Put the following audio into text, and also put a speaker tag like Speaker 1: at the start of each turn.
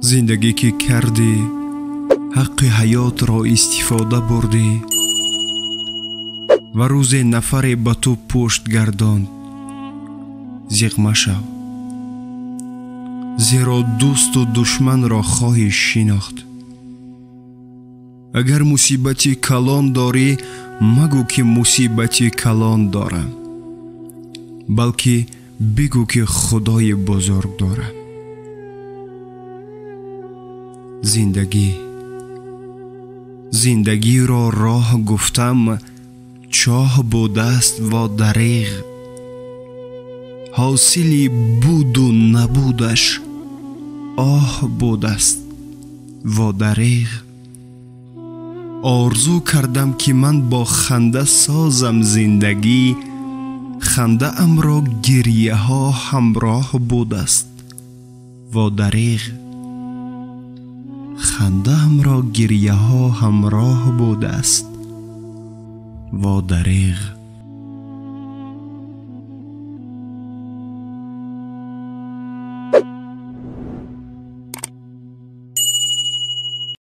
Speaker 1: Зиндагӣ ки кардӣ, ҳаққи ҳаётро истифода бурдӣ ва рӯзе нафаре ба ту пушт гардонд, зиқ машав, зеро дӯсту душманро хоҳӣ шинохт. Агар мусибати калон дорӣ, магӯ ки мусибати калон дорам, балки бигӯ ки Худои бузург дорам. Зиндагӣ, зиндагиро роҳ гуфтам, чоҳ будаст во дареғ. Ҳосили буду набудаш оҳ будаст во дареғ. Орзу кардам ки ман бо ханда созам зиндагӣ, хандаамро гирьяҳо ҳамроҳ будаст во дареғ. Хандаамро гирьяҳо ҳамроҳ будаст во дареғ.